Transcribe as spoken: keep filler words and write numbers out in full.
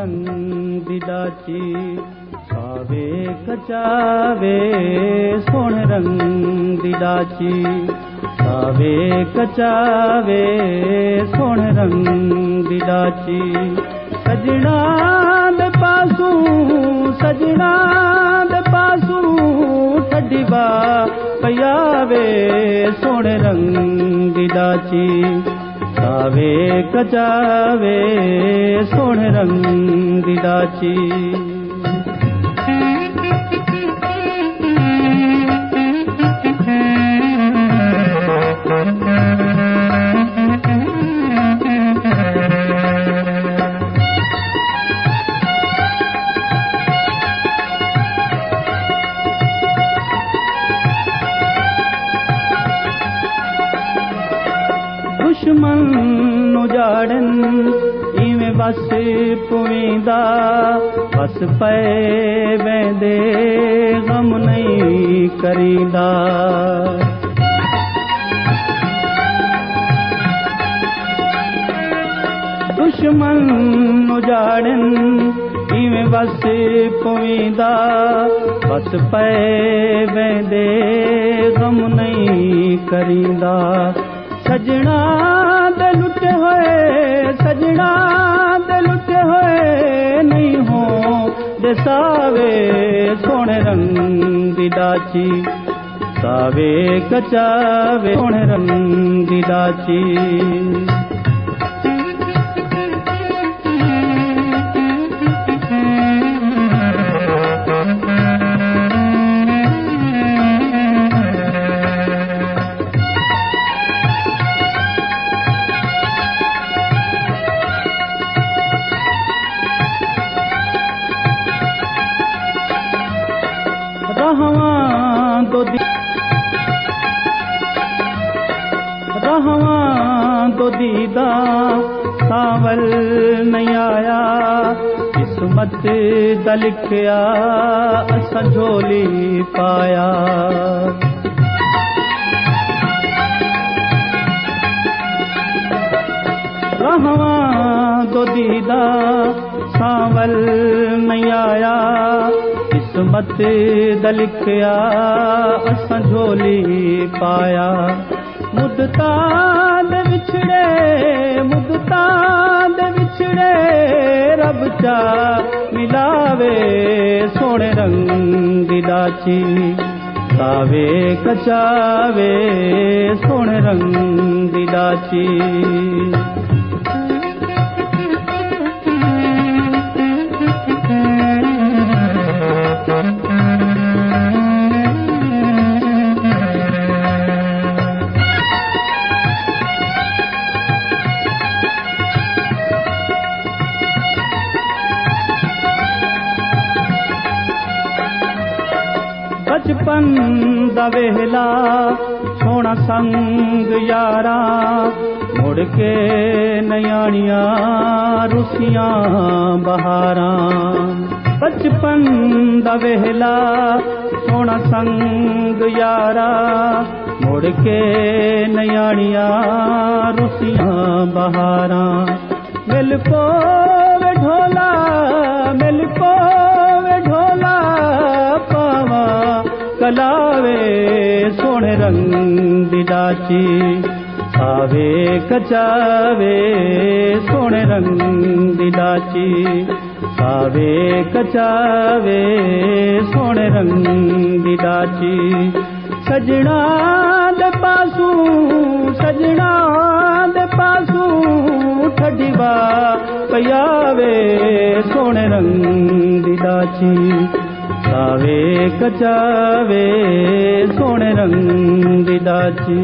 رنگ دی ݙاچی، ساوے کچاوے سوہݨے رنگ دی ݙاچی، ساوے کچاوے سوہݨے رنگ دی ݙاچی۔ سڄݨاں دے پاسوں، سڄݨاں دے پاسوں ٹھڈی وا پئی آوے سوہݨے رنگ دی ݙاچی۔ ساوے کچاوے سوہݨے رنگ دی ݙاچی۔ دشمن نوں جاڑن ایویں وس پویندا، وس پئے ویندے غم نہیں کریندا۔ دشمن نوں جاڑن ایویں وس پویندا، وس پئے ویندے غم نہیں کریندا۔ سڄݨاں دے لٹے ہوئے، سڄݨاں دے لٹے ہوئے نہیں ہوندے ساوے سوہݨے رنگ دی ݙاچی۔ ساوے کچاوے سوہݨے رنگ دی ݙاچی۔ رہواں دو دی-، رہواں دو دیداں سانول نہیں آیا، قسمت دا لکھیا اساں جھولی پایا۔ رہواں دو دیداں سانول نہیں آیا، قسمت دا لکھیا اساں جھولی پایا۔ مدتاں دے وچھڑے، مدتاں دے وچھڑے رب چا ملاوے سوہݨے رنگ دی ݙاچی۔ ساوے کچاوے سوہݨے رنگ دی ݙاچی۔ بچپن دا ویلا سوہݨا سنگ یاراں، مڑ کے نہیں آنیاں رسیاں بہاراں۔ بچپن دا ویلا سوہݨا سنگ یاراں، مڑ کے نہیں آنیاں رسیاں بہاراں۔ مل پووے ڈھولا، مل پووے ڈھولا، پاواں کلاوے سوہݨے رنگ دی ݙاچی۔ ساوے کچاوے سوہݨے رنگ دی ݙاچی۔ ساوے کچاوے سوہݨے رنگ دی ݙاچی۔ سڄݨاں دے پاسوں، سڄݨاں دے پاسوں ٹھڈی وا پئی آوے سوہݨے رنگ دی ݙاچی۔ ساوے کچاوے سوہݨے رنگ دی ݙاچی۔